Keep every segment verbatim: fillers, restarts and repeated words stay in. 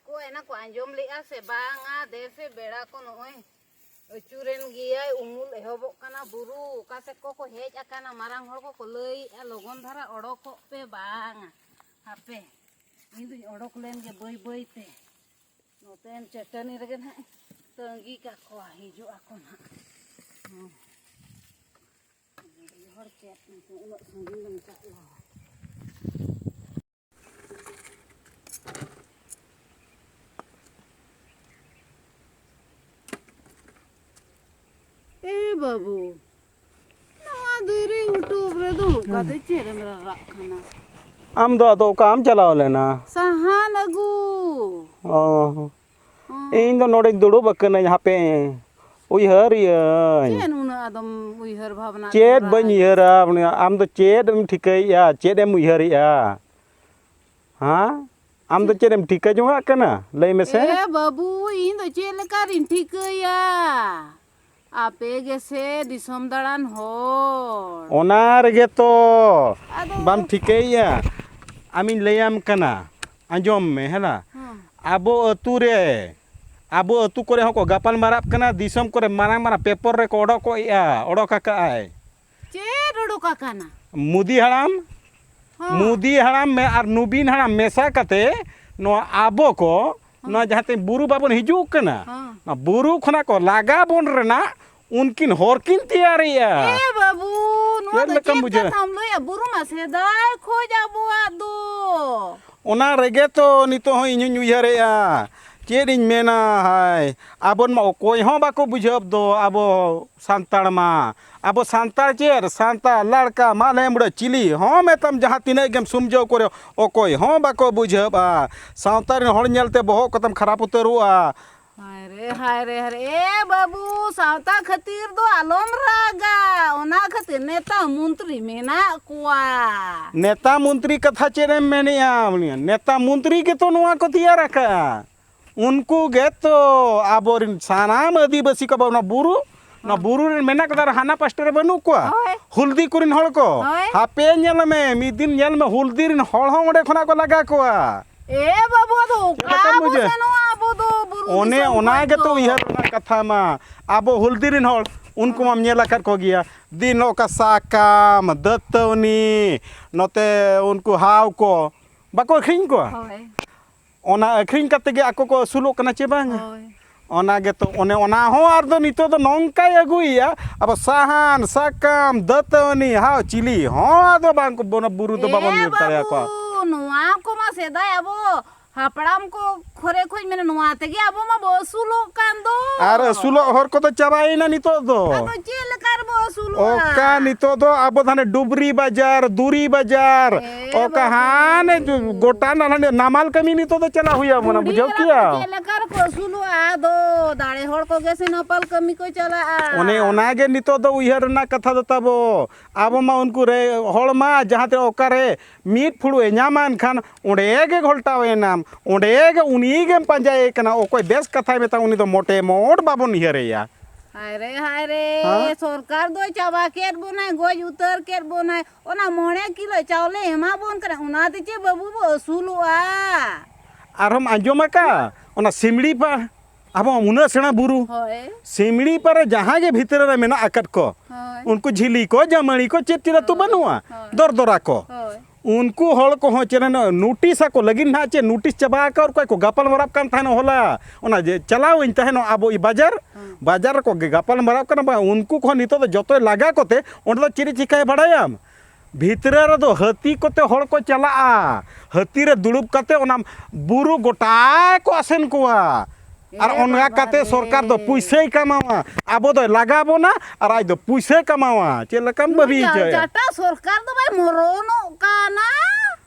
ᱠᱚ ᱮᱱᱟ ᱠᱚ ᱟᱸᱡᱚᱢ ᱞᱮᱜᱼᱟ ᱥᱮ ᱵᱟᱝᱟ? ᱫᱮᱥᱮ ᱵᱮᱲᱟ ᱠᱚ ᱱᱚᱜᱼᱚᱭ ᱟᱹᱪᱩᱨᱮᱱ ᱜᱮᱭᱟᱭ, ᱩᱢᱩᱞ ᱮᱦᱚᱵᱚᱜ ᱠᱟᱱᱟ ᱵᱩᱨᱩ᱾ ᱚᱠᱟ ᱥᱮᱫ ᱠᱚ ᱠᱚ ᱦᱮᱡ ᱟᱠᱟᱱᱟ, ᱢᱟᱨᱟᱝ ᱦᱚᱲ ᱠᱚ ᱠᱚ ᱞᱟᱹᱭᱮᱜᱼᱟ, "ᱞᱚᱜᱚᱱ ᱫᱷᱟᱨᱟ ᱚᱰᱚᱠᱚᱜ ᱯᱮ ᱵᱟᱝᱟ, ᱦᱟᱯᱮ ᱤᱧ ᱫᱩᱧ ᱚᱰᱚᱠ ᱞᱮᱱ ᱜᱮ ᱵᱟᱹᱭ ᱵᱟᱹᱭ ᱛᱮ, ᱱᱚᱛᱮᱱ ᱪᱟᱹᱴᱟᱹᱱᱤ ᱨᱮᱜᱮ ᱱᱟᱦᱟᱜ ᱛᱟᱺᱜᱤ ᱠᱟᱠᱚᱣᱟ, ᱦᱤᱡᱩᱜ ᱟᱠᱚ ᱱᱟᱦᱟᱜ᱾" ᱦᱮᱸ᱾ ᱟᱹᱰᱤ ᱦᱚᱲ ᱪᱮᱫ ᱩᱱᱟᱹᱜ ᱥᱟᱺᱜᱤᱧ ᱫᱚᱢ ᱪᱟᱜ ᱞᱟᱦᱟ? ᱮ ᱵᱟᱹᱵᱩ, ᱱᱚᱣᱟ ᱫᱷᱤᱨᱤ ᱩᱴᱩᱵ ᱨᱮ ᱫᱩᱲᱩᱵ ᱠᱟᱛᱮ ᱪᱮᱫ ᱮᱢ ᱨᱟᱨᱟᱜ ᱠᱟᱱᱟ? ᱟᱢ ᱫᱚ ᱟᱫᱚ ᱚᱠᱟᱢ ᱪᱟᱞᱟᱣ ᱞᱮᱱᱟ? ᱥᱟᱦᱟᱱ ᱟᱹᱜᱩ᱾ ᱚ᱾ ᱦᱚᱸ᱾ ᱤᱧ ᱫᱚ ᱱᱚᱰᱮᱧ ᱫᱩᱲᱩᱵ ᱟᱠᱟᱱᱟᱹᱧ, ᱦᱟᱯᱮ ᱩᱭᱦᱟᱹᱨᱤᱭᱟᱹᱧ᱾ ᱪᱮᱫ ᱩᱱᱟᱹᱜ ᱟᱫᱚᱢ ᱩᱭᱦᱟᱹᱨ ᱵᱷᱟᱵᱽᱱᱟ ᱪᱮᱫ ᱠᱟᱱᱟ? ᱵᱟᱹᱧ ᱩᱭᱦᱟᱹᱨᱟ, ᱩᱱᱤ, ᱟᱢ ᱫᱚ ᱪᱮᱫ ᱮᱢ ᱴᱷᱤᱠᱟᱹᱭᱮᱫᱼᱟ? ᱪᱮᱫ ᱮᱢ ᱩᱭᱦᱟᱹᱨᱮᱫᱼᱟ? ᱦᱮᱸ? ᱟᱢ ᱫᱚ ᱪᱮᱫ? ᱪᱮᱫ ᱮᱢ ᱴᱷᱤᱠᱟᱹ ᱡᱚᱝᱟᱜ ᱠᱟᱱᱟ? ᱞᱟᱹᱭ ᱢᱮᱥᱮ᱾ ᱮ ᱵᱟᱹᱵᱩ, ᱤᱧ ᱫᱚ ᱪᱮᱫ ᱞᱮᱠᱟ ᱨᱤᱧ ᱴᱷᱤᱠᱟᱹᱭᱟ? ᱟᱯᱮ ᱜᱮᱥᱮ ᱫᱤᱥᱚᱢ ᱫᱟᱬᱟᱱ ᱦᱚᱲ᱾ ᱚᱱᱟ ᱨᱮᱜᱮ ᱛᱚ ᱟᱫᱚ ᱵᱟᱢ ᱴᱷᱤᱠᱟᱹᱭᱮᱫᱼᱟ᱾ ᱟᱢᱤᱧ ᱞᱟᱹᱭᱟᱢ ᱠᱟᱱᱟ, ᱟᱸᱡᱚᱢ ᱢᱮ, ᱦᱮᱸ ᱱᱟ? ᱦᱮᱸ᱾ ᱟᱵᱚ ᱟᱹᱛᱩ ᱨᱮ, ᱟᱵᱚ ᱟᱹᱛᱩ ᱠᱚᱨᱮ ᱦᱚᱸᱠᱚ ᱜᱟᱯᱟᱞ ᱢᱟᱨᱟᱜ ᱠᱟᱱᱟ, ᱫᱤᱥᱚᱢ ᱠᱚᱨᱮ ᱢᱟᱨᱟᱝ ᱢᱟᱨᱟᱝ ᱯᱮᱯᱚᱨ ᱨᱮᱠᱚ ᱚᱰᱚᱠ ᱮᱫᱼᱟ, ᱚᱰᱚᱠ ᱟᱠᱟᱫᱼᱟᱭ᱾ ᱪᱮᱫ ᱚᱰᱚᱠ ᱟᱠᱟᱱᱟ? ᱢᱳᱫᱤ ᱦᱟᱲᱟᱢ, ᱦᱮᱸ᱾ ᱢᱳᱫᱤ ᱦᱟᱲᱟᱢ ᱢᱮ-, ᱟᱨ ᱱᱩᱵᱤᱱ ᱦᱟᱲᱟᱢ ᱢᱮᱥᱟ ᱠᱟᱛᱮ ᱱᱚᱣᱟ ᱟᱵᱚ ᱠᱚ, ᱦᱮᱸ᱾ ᱱᱚᱣᱟ ᱡᱟᱦᱟᱸ ᱛᱤᱱ ᱵᱩᱨᱩ ᱵᱟᱵᱚᱱ ᱦᱤᱡᱩᱜ ᱠᱟᱱᱟ, ᱦᱮᱸ᱾ ᱱᱚᱣᱟ ᱵᱩᱨᱩ ᱠᱷᱚᱱᱟᱜ ᱠᱚ ᱞᱟᱜᱟ ᱵᱚᱱ ᱨᱮᱱᱟᱜ ᱩᱱᱠᱤᱱ ᱦᱚᱨ ᱠᱤᱱ ᱛᱮᱭᱟᱨᱮᱜᱼᱟ᱾ ᱮ ᱵᱟᱹᱵᱩ, ᱱᱚᱣᱟ ᱪᱮᱫ ᱫᱚ ᱞᱮᱠᱟᱢ ᱪᱮᱫ ᱵᱩᱡᱷᱟᱹᱣᱟ? ᱠᱟᱛᱷᱟᱢ ᱞᱟᱹᱭᱟ? ᱵᱩᱨᱩ ᱢᱟ ᱥᱮᱫᱟᱭ ᱠᱷᱚᱡ ᱟᱵᱚᱣᱟᱜ ᱫᱚ᱾ ᱚᱱᱟ ᱨᱮᱜᱮ ᱛᱚ ᱱᱤᱛᱚᱜ ᱦᱚᱸ ᱤᱧ ᱦᱚᱧ ᱩᱭᱦᱟᱹᱨᱮᱜᱼᱟ᱾ ᱪᱮᱫ ᱤᱧ ᱢᱮᱱᱟ, ᱦᱟᱭ, ᱟᱵᱚᱱ ᱢᱟ ᱚᱠᱚᱭ ᱦᱚᱸ ᱵᱟᱠᱚ ᱵᱩᱡᱷᱟᱹᱣ ᱫᱚ, ᱟᱵᱚ ᱥᱟᱱᱛᱟᱲ ᱢᱟ᱾ ᱟᱵᱚ ᱥᱟᱱᱛᱟᱲ ᱪᱮᱫ, ᱥᱟᱱᱛᱟᱲ ᱞᱟᱲᱠᱟ, ᱢᱟᱞᱮ ᱢᱩᱲᱟᱹ, ᱪᱤᱞᱤ ᱦᱚᱸ ᱢᱮᱛᱟᱢ ᱡᱟᱦᱟᱸ ᱛᱤᱱᱟᱹᱜ ᱜᱮᱢ ᱥᱩᱢᱡᱷᱟᱹᱣ ᱠᱚᱨᱮ, ᱚᱠᱚᱭ ᱦᱚᱸ ᱵᱟᱠᱚ ᱵᱩᱡᱷᱟᱹᱣᱟ᱾ ᱥᱟᱶᱛᱟ ᱨᱮᱱ ᱦᱚᱲ ᱧᱮᱞᱛᱮ ᱵᱚᱦᱚᱜ ᱠᱚᱛᱟᱢ ᱠᱷᱟᱨᱟᱯ ᱩᱛᱟᱹᱨᱚᱜᱼᱟ᱾ ᱦᱟᱭ ᱨᱮ, ᱦᱟᱭ ᱨᱮ, ᱦᱟᱭ ᱨᱮ᱾ ᱮ ᱵᱟᱹᱵᱩ, ᱥᱟᱶᱛᱟ ᱠᱷᱟᱹᱛᱤᱨ ᱫᱚ ᱟᱞᱚᱢ ᱨᱟᱜᱟ᱾ ᱚᱱᱟ ᱠᱷᱟᱹᱛᱤᱨ ᱱᱮᱛᱟ ᱢᱚᱱᱛᱨᱤ ᱢᱮᱱᱟᱜ ᱠᱚᱣᱟ᱾ ᱱᱮᱛᱟ ᱢᱚᱱᱛᱨᱤ ᱠᱟᱛᱷᱟ ᱪᱮᱫ ᱮᱢ ᱢᱮᱱᱮᱜᱼᱟ? ᱱᱮᱛᱟ ᱢᱚᱱᱛᱨᱤ ᱜᱮᱛᱚ ᱱᱚᱣᱟ ᱠᱚ ᱛᱮᱭᱟᱨ ᱟᱠᱟᱫᱼᱟ᱾ ᱩᱱᱠᱩ ᱜᱮᱛᱚ ᱟᱵᱚᱨᱮᱱ ᱥᱟᱱᱟᱢ ᱟᱹᱫᱤᱵᱟᱹᱥᱤ ᱠᱚ, ᱚᱱᱟ ᱵᱩᱨᱩ, ᱚᱱᱟ ᱦᱚᱸ᱾ ᱵᱩᱨᱩ ᱨᱮ ᱢᱮᱱᱟᱜ ᱠᱚᱫᱟ, ᱟᱨ ᱦᱟᱱᱟ ᱯᱟᱥᱴᱟ ᱨᱮ ᱵᱟᱹᱱᱩᱜ ᱠᱚᱣᱟ? ᱦᱳᱭ᱾ ᱦᱩᱞᱫᱤ ᱠᱚᱨᱮᱱ ᱦᱚᱲ ᱠᱚ᱾ ᱦᱳᱭ᱾ ᱦᱟᱯᱮ ᱧᱮᱞ ᱢᱮ, ᱢᱤᱫ ᱫᱤᱱ ᱧᱮᱞ ᱢᱮ, ᱦᱩᱞᱫᱤ ᱨᱮᱱ ᱦᱚᱲ ᱦᱚᱸ ᱚᱸᱰᱮ ᱠᱷᱚᱱᱟᱜ ᱠᱚ ᱞᱟᱜᱟ ᱠᱚᱣᱟ᱾ ᱮ ᱵᱟᱹᱵᱩ, ᱟᱫᱚ ᱪᱮᱫ ᱚᱠᱟ ᱞᱮᱠᱟᱢ ᱠᱟᱱᱟ ᱟᱵᱚ ᱫᱚ ᱵᱩᱨᱩ ᱚᱱᱮ ᱫᱤᱥᱚᱢ ᱚᱱᱟ ᱠᱷᱚᱡ ᱜᱮᱛᱚ ᱫᱚ᱾ ᱩᱭᱦᱟᱹᱨ ᱨᱮᱱᱟᱜ ᱠᱟᱛᱷᱟ ᱢᱟ᱾ ᱟᱵᱚ ᱦᱩᱞᱫᱤ ᱨᱮᱱ ᱦᱚᱲ, ᱩᱱᱠᱩ ᱢᱟᱢ ᱧᱮᱞ ᱟᱠᱟᱫ ᱠᱚᱜᱮᱭᱟ, ᱫᱤᱱ ᱚᱠᱟ ᱥᱟᱠᱟᱢ, ᱫᱟᱹᱛᱟᱹᱣᱱᱤ, ᱱᱚᱛᱮ ᱩᱱᱠᱩ ᱦᱟᱣ ᱠᱚ ᱵᱟᱠᱚ ᱟᱹᱠᱷᱨᱤᱧ ᱠᱚᱣᱟ? ᱦᱳᱭ᱾ ᱚᱱᱟ ᱟᱹᱠᱷᱨᱤᱧ ᱠᱟᱛᱮ ᱜᱮ ᱟᱠᱚ ᱠᱚ ᱟᱹᱥᱩᱞᱚᱜ ᱠᱟᱱᱟ, ᱪᱮ ᱵᱟᱝ? ᱦᱳᱭ᱾ ᱚᱱᱟ ᱜᱮᱛᱚ, ᱚᱱᱮ ᱚᱱᱟ ᱦᱚᱸ ᱟᱨ ᱫᱚ ᱱᱤᱛᱚᱜ ᱫᱚ ᱱᱚᱝᱠᱟᱭ ᱟᱹᱜᱩᱭᱮᱫᱼᱟ, ᱟᱵᱚ ᱥᱟᱦᱟᱱ, ᱥᱟᱠᱟᱢ, ᱫᱟᱹᱛᱟᱹᱣᱱᱤ, ᱦᱟᱣ, ᱪᱤᱞᱤ ᱦᱚᱸ ᱟᱫᱚ ᱵᱟᱝ ᱠᱚ, ᱵᱚᱱ ᱵᱩᱨᱩ ᱫᱚ ᱵᱟᱵᱚᱱ ᱮ ᱧᱮᱞ ᱫᱟᱲᱮᱭᱟᱠᱚᱣᱟ᱾ ᱵᱟᱹᱵᱩ, ᱱᱚᱣᱟ ᱠᱚᱢᱟ ᱥᱮᱫᱟᱭ ᱟᱵᱚ ᱦᱟᱯᱲᱟᱢ ᱠᱚ ᱠᱷᱚᱨᱮ ᱠᱷᱚᱡ ᱢᱮᱱᱟ, ᱱᱚᱣᱟ ᱛᱮᱜᱮ ᱟᱵᱚ ᱢᱟᱵᱚ ᱟᱹᱥᱩᱞᱚᱜ ᱠᱟᱱ ᱫᱚ᱾ ᱟᱨ ᱟᱹᱥᱩᱞᱚᱜ ᱦᱚᱨ ᱠᱚᱫᱚ ᱪᱟᱵᱟᱭᱮᱱᱟ ᱱᱤᱛᱚᱜ ᱫᱚ᱾ ᱟᱫᱚ ᱪᱮᱫ ᱞᱮᱠᱟ ᱨᱮᱵᱚ ᱟᱹᱥᱩᱞᱚᱜᱼᱟ? ᱚᱠᱟ ᱱᱤᱛᱚᱜ ᱫᱚ ᱟᱵᱚ ᱫᱚ ᱦᱟᱱᱮ ᱰᱩᱵᱨᱤ ᱵᱟᱡᱟᱨ, ᱫᱩᱨᱤ ᱵᱟᱡᱟᱨ, ᱮ ᱚᱠᱟ ᱵᱟᱵᱟ᱾ ᱦᱟᱱᱮ ᱜᱚᱴᱟ ᱱᱟᱞᱦᱟ ᱱᱟᱢᱟᱞ ᱠᱟᱹᱢᱤ ᱱᱤᱛᱚᱜ ᱫᱚ ᱪᱟᱞᱟᱜ ᱦᱩᱭ ᱟᱵᱚᱱᱟ, ᱠᱩᱲᱤ ᱵᱩᱡᱷᱟᱹᱣ ᱜᱤᱫᱽᱨᱟᱹ ᱠᱮᱭᱟ? ᱠᱚ ᱪᱮᱫ ᱞᱮᱠᱟ ᱨᱮᱠᱚ ᱟᱹᱥᱩᱞᱚᱜᱼᱟ? ᱟᱫᱚ ᱫᱟᱲᱮ ᱦᱚᱲ ᱠᱚᱜᱮ ᱥᱮ ᱱᱟᱯᱟᱞ ᱠᱟᱹᱢᱤ ᱠᱚ ᱪᱟᱞᱟᱜᱼᱟ᱾ ᱚᱱᱮ ᱚᱱᱟᱜᱮ ᱱᱤᱛᱚᱜ ᱫᱚ ᱩᱭᱦᱟᱹᱨ ᱨᱮᱱᱟᱜ ᱠᱟᱛᱷᱟ ᱫᱚ ᱛᱟᱵᱚ᱾ ᱟᱵᱚ ᱢᱟ ᱩᱱᱠᱩ ᱨᱮ ᱦᱚᱲ ᱢᱟ ᱡᱟᱦᱟᱸ ᱛᱮ ᱚᱠᱟᱨᱮ ᱢᱤᱫ ᱯᱷᱩᱲᱩᱜ ᱮ ᱧᱟᱢᱟ, ᱮᱱᱠᱷᱟᱱ ᱚᱸᱰᱮ ᱜᱮ ᱜᱷᱚᱞᱴᱟᱣ ᱮᱱᱟᱢ, ᱚᱸᱰᱮ ᱜᱮ ᱩᱱᱤ ᱜᱮᱢ ᱯᱟᱸᱡᱟᱭᱮ ᱠᱟᱱᱟ᱾ ᱚᱠᱚᱭ ᱵᱮᱥ ᱠᱟᱛᱷᱟᱭ ᱢᱮᱛᱟ, ᱩᱱᱤ ᱫᱚ ᱢᱚᱴᱮ ᱢᱚᱴ ᱵᱟᱵᱚᱱ ᱩᱭᱦᱟᱹᱨᱮᱭᱟ᱾ ᱦᱟᱭ ᱨᱮ, ᱦᱟᱭ ᱨᱮ, ᱦᱮᱸ? ᱥᱚᱨᱠᱟᱨ ᱫᱚᱭ ᱪᱟᱵᱟ ᱠᱮᱫ ᱵᱚᱱᱟᱭ, ᱜᱚᱡ ᱩᱛᱟᱹᱨ ᱠᱮᱫ ᱵᱚᱱᱟᱭ᱾ ᱚᱱᱟ ᱢᱚᱬᱮ ᱠᱤᱞᱳ ᱪᱟᱣᱞᱮ ᱮᱢᱟ ᱵᱚᱱ ᱠᱟᱱᱟ, ᱚᱱᱟ ᱛᱮ ᱪᱮᱫ ᱵᱟᱹᱵᱩ ᱵᱚ ᱟᱹᱥᱩᱞᱚᱜᱼᱟ? ᱟᱨᱦᱚᱸᱢ ᱟᱸᱡᱚᱢ ᱟᱠᱟᱫ ᱚᱱᱟ ᱥᱤᱢᱲᱤ ᱯᱟ-, ᱟᱵᱚ ᱩᱱᱟᱹᱜ ᱥᱮᱬᱟ ᱵᱩᱨᱩ, ᱦᱳᱭ᱾ ᱥᱤᱢᱲᱤ ᱯᱟᱨᱮ ᱡᱟᱦᱟᱸ ᱜᱮ ᱵᱷᱤᱛᱨᱤ ᱨᱮ ᱢᱮᱱᱟᱜ ᱟᱠᱟᱫ ᱠᱚ, ᱦᱳᱭ᱾ ᱩᱱᱠᱩ ᱡᱷᱤᱞᱤ ᱠᱚ, ᱡᱟᱹᱢᱟᱹᱲᱤ ᱠᱚ, ᱪᱮᱫ ᱪᱮᱫ ᱟᱹᱛᱩ ᱦᱳᱭ, ᱵᱟᱹᱱᱩᱜᱼᱟ, ᱦᱳᱭ᱾ ᱫᱚᱨᱫᱚᱨᱟ ᱠᱚ᱾ ᱦᱳᱭ᱾ ᱩᱱᱠᱩ ᱦᱚᱲ ᱠᱚᱦᱚᱸ ᱪᱮ ᱱᱚᱣᱟ ᱱᱳᱴᱤᱥ ᱟᱠᱚ ᱞᱟᱹᱜᱤᱫ ᱱᱟᱦᱟᱜ ᱪᱮ ᱱᱳᱴᱤᱥ ᱪᱟᱵᱟ ᱟᱠᱟᱫ ᱠᱚᱣᱟ ᱠᱚ, ᱜᱟᱯᱟᱞ ᱢᱟᱨᱟᱜ ᱠᱟᱱ ᱛᱟᱦᱮᱱ ᱦᱚᱞᱟ, ᱚᱱᱟ ᱡᱮ ᱪᱟᱞᱟᱣ ᱟᱹᱧ ᱛᱟᱦᱮᱱᱚᱜ ᱟᱵᱚ ᱵᱟᱡᱟᱨ, ᱦᱮᱸ᱾ ᱵᱟᱡᱟᱨ ᱨᱮᱠᱚ ᱜᱮ ᱜᱟᱯᱟᱞ ᱢᱟᱨᱟᱣ ᱠᱟᱱᱟ, ᱵᱟᱝ, ᱩᱱᱠᱩ ᱠᱚᱦᱚᱸ ᱱᱤᱛᱚᱜ ᱫᱚ ᱡᱚᱛᱚᱭ ᱞᱟᱜᱟ ᱠᱚᱛᱮ ᱚᱸᱰᱮ ᱫᱚ ᱪᱮᱫ ᱮ ᱪᱤᱠᱟᱹᱭᱟ ᱵᱟᱲᱟᱭᱟᱢ? ᱵᱷᱤᱛᱨᱤ ᱨᱮᱫᱚ ᱦᱟᱹᱛᱤ ᱠᱚᱛᱮ ᱦᱚᱲ ᱠᱚ ᱪᱟᱞᱟᱜᱼᱟ, ᱦᱟᱹᱛᱤ ᱨᱮ ᱫᱩᱲᱩᱵ ᱠᱟᱛᱮ ᱚᱱᱟ ᱵᱩᱨᱩ ᱜᱚᱴᱟ ᱠᱚ ᱟᱥᱮᱱ ᱠᱚᱣᱟ᱾ ᱟᱨ ᱮ ᱚᱱᱟ ᱵᱟᱵᱟ ᱠᱟᱛᱮ ᱨᱮ᱾ ᱥᱚᱨᱠᱟᱨ ᱫᱚ ᱯᱩᱭᱥᱟᱹᱭ ᱠᱟᱢᱟᱣᱟ, ᱟᱵᱚ ᱫᱚᱭ ᱞᱟᱜᱟ ᱵᱚᱱᱟ ᱟᱨ ᱟᱡ ᱫᱚ ᱯᱩᱭᱥᱟᱹᱭ ᱠᱟᱢᱟᱣᱟ᱾ ᱪᱮᱫ ᱞᱮᱠᱟᱢ ᱱᱩᱭ ᱵᱟᱹᱵᱤ ᱡᱟ-, ᱦᱚᱪᱚᱭᱟ? ᱡᱟᱴᱟ ᱥᱚᱨᱠᱟᱨ ᱫᱚ ᱵᱟᱭ ᱢᱚᱨᱚᱱᱚᱜ ᱠᱟᱱᱟ᱾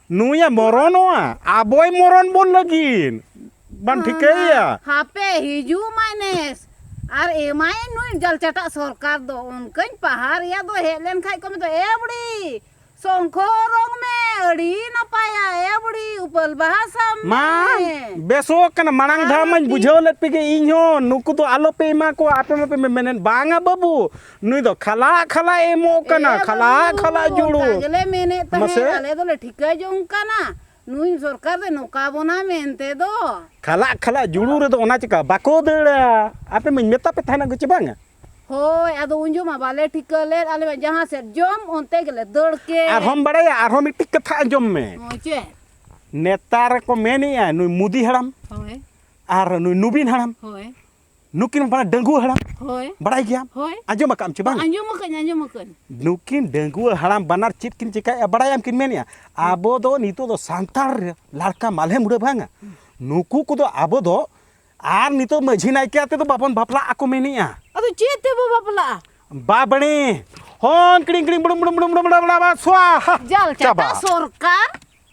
ᱱᱩᱭᱮ ᱢᱚᱨᱚᱱᱚᱜᱼᱟ, ᱟᱵᱚᱭ ᱢᱚᱨᱚᱱ ᱵᱚᱱ ᱞᱟᱹᱜᱤᱫ᱾ ᱵᱟᱢ ᱦᱟᱱᱟ, ᱴᱷᱤᱠᱟᱹᱭᱮᱭᱟ? ᱦᱟᱯᱮ ᱦᱤᱡᱩᱜ ᱢᱟᱭ ᱱᱮᱥ, ᱟᱨ ᱮᱢᱟᱭ ᱱᱩᱭ ᱡᱟᱞᱪᱟᱴᱟᱜ ᱥᱚᱨᱠᱟᱨ ᱫᱚ᱾ ᱚᱱᱠᱟᱧ ᱯᱟᱦᱟᱨ ᱨᱮᱭᱟᱜ ᱫᱚ ᱦᱮᱡ ᱞᱮᱱ ᱠᱷᱟᱡ ᱠᱚ ᱢᱮᱛᱟᱜᱼᱟ, "ᱮ ᱵᱩᱲᱤ, ᱥᱚᱝᱠᱷᱚ ᱚᱨᱚᱝ ᱢᱮ, ᱟᱹᱰᱤ ᱱᱟᱯᱟᱭᱟ, ᱮ ᱵᱩᱲᱤ, ᱩᱯᱟᱹᱞ ᱵᱟᱦᱟ ᱥᱟᱵ ᱢᱟ, ᱢᱮ᱾" ᱵᱮᱥᱚᱜ ᱠᱟᱱᱟ, ᱢᱟᱲᱟᱝ ᱫᱷᱟᱣ ᱢᱟᱧ ᱟᱨ ᱵᱩᱡᱷᱟᱹᱣ ᱞᱮᱫ ᱯᱮᱜᱮ ᱤᱧ ᱦᱚᱸ, ᱱᱩᱠᱩ ᱫᱚ ᱟᱞᱚ ᱯᱮ ᱮᱢᱟ ᱠᱚᱣᱟ, ᱟᱯᱮ ᱢᱟᱯᱮ ᱢᱮ-, ᱢᱮᱱᱮᱫ, "ᱵᱟᱝᱟ ᱵᱟᱹᱵᱩ, ᱱᱩᱭ ᱫᱚ ᱠᱷᱟᱞᱟ ᱠᱷᱟᱞᱟ ᱮᱢᱚᱜ ᱠᱟᱱᱟ, ᱮ ᱠᱷᱟᱞᱟ ᱵᱟᱹᱵᱩ, ᱠᱷᱟᱞᱟ ᱡᱩᱲᱩ᱾" ᱚᱱᱠᱟ ᱜᱮᱞᱮ ᱢᱮᱱᱮᱫ ᱛᱟᱦᱮᱸᱫ, ᱢᱟᱥᱮ᱾ ᱟᱞᱮ ᱫᱚᱞᱮ ᱴᱷᱤᱠᱟᱹ ᱡᱚᱝ ᱠᱟᱱᱟ᱾ ᱱᱩᱭ ᱥᱚᱨᱠᱟᱨ ᱫᱚ ᱱᱚᱝᱠᱟ ᱵᱚᱱᱟ ᱢᱮᱱᱛᱮ ᱫᱚ᱾ ᱠᱷᱟᱞᱟᱜ ᱠᱷᱟᱞᱟᱜ ᱡᱩᱲᱩ ᱨᱮᱫᱚ ᱚᱱᱟ ᱪᱤᱠᱟ ᱵᱟᱠᱚ ᱫᱟᱹᱲᱟ? ᱟᱯᱮ ᱢᱟᱧ ᱢᱮᱛᱟ ᱯᱮ ᱛᱟᱦᱮᱱᱟ ᱜᱚ ᱪᱮ ᱵᱟᱝᱟ? ᱦᱳᱭ, ᱟᱫᱚ ᱩᱱ ᱡᱚᱢᱟ ᱵᱟᱞᱮ ᱴᱷᱤᱠᱟᱹ ᱞᱮᱫ, ᱟᱞᱮ ᱢᱟ ᱡᱟᱦᱟᱸ ᱥᱮᱫ ᱡᱚᱢ ᱚᱱᱛᱮ ᱜᱮᱞᱮ ᱫᱟᱹᱲ ᱠᱮᱫ᱾ ᱟᱨᱦᱚᱸᱢ ᱵᱟᱲᱟᱭᱟ, ᱟᱨᱦᱚᱸ ᱢᱤᱫᱴᱤᱡ ᱠᱟᱛᱷᱟ ᱟᱸᱡᱚᱢ ᱢᱮ᱾ ᱦᱳᱭ, ᱪᱮᱫ? ᱱᱮᱛᱟᱨ ᱠᱚ ᱢᱮᱱᱮᱜᱼᱟ, ᱱᱩᱭ ᱢᱩᱫᱤ ᱦᱟᱲᱟᱢ ᱦᱳᱭ᱾ ᱟᱨ ᱱᱩᱭ ᱱᱩᱵᱤᱱ ᱦᱟᱲᱟᱢ, ᱦᱳᱭ᱾ ᱱᱩᱠᱤᱱ ᱵᱟᱱᱟᱨ ᱰᱟᱺᱜᱩᱣᱟᱹ ᱦᱟᱲᱟᱢ᱾ ᱦᱳᱭ᱾ ᱵᱟᱲᱟᱭ ᱜᱮᱭᱟᱢ? ᱦᱳᱭ᱾ ᱟᱸᱡᱚᱢ ᱟᱠᱟᱫ ᱟᱢ ᱪᱮ ᱵᱟᱝ? ᱟᱸᱡᱚᱢ ᱟᱠᱟᱫᱟᱹᱧ, ᱟᱸᱡᱚᱢ ᱟᱠᱟᱫᱟᱹᱧ᱾ ᱱᱩᱠᱤᱱ ᱰᱟᱺᱜᱩᱣᱟᱹ ᱦᱟᱲᱟᱢ ᱵᱟᱱᱟᱨ ᱪᱮᱫ ᱠᱤᱱ ᱪᱤᱠᱟᱹᱭᱮᱫᱼᱟ ᱵᱟᱲᱟᱭᱟᱢ ᱠᱤᱱ ᱢᱮᱱᱮᱜᱼᱟ? ᱟᱵᱚ ᱫᱚ ᱱᱤᱛᱚᱜ ᱫᱚ ᱥᱟᱱᱛᱟᱲ ᱞᱟᱲᱠᱟ ᱢᱟᱞᱦᱮ ᱢᱩᱲᱟᱹ ᱵᱟᱝᱟ᱾ ᱱᱩᱠᱩ ᱠᱚᱫᱚ ᱟᱵᱚ ᱫᱚ ᱟᱨ ᱱᱤᱛᱚᱜ ᱢᱟᱹᱡᱷᱤ ᱱᱟᱭᱠᱮ ᱟᱛᱮ ᱫᱚ ᱵᱟᱵᱚᱱ ᱵᱟᱯᱞᱟᱜ ᱟᱠᱚ ᱢᱮᱱᱮᱜᱼᱟ᱾ ᱟᱫᱚ ᱪᱮᱫ ᱛᱮᱵᱚ ᱵᱟᱯᱞᱟᱜᱼᱟ? ᱵᱟᱵᱲᱮ᱾ ᱦᱚᱱ ᱠᱲᱤᱝ ᱠᱲᱤᱝ ᱵᱲᱩᱢ ᱵᱲᱩᱢ ᱵᱲᱩᱢ ᱵᱲᱩᱢ ᱵᱲᱩᱢ ᱵᱲᱩᱢ ᱥᱣᱟᱦᱟ᱾ ᱡᱟᱞ ᱪᱟᱵᱟ᱾ ᱪᱟᱴᱟ ᱥᱚᱨᱠᱟᱨ᱾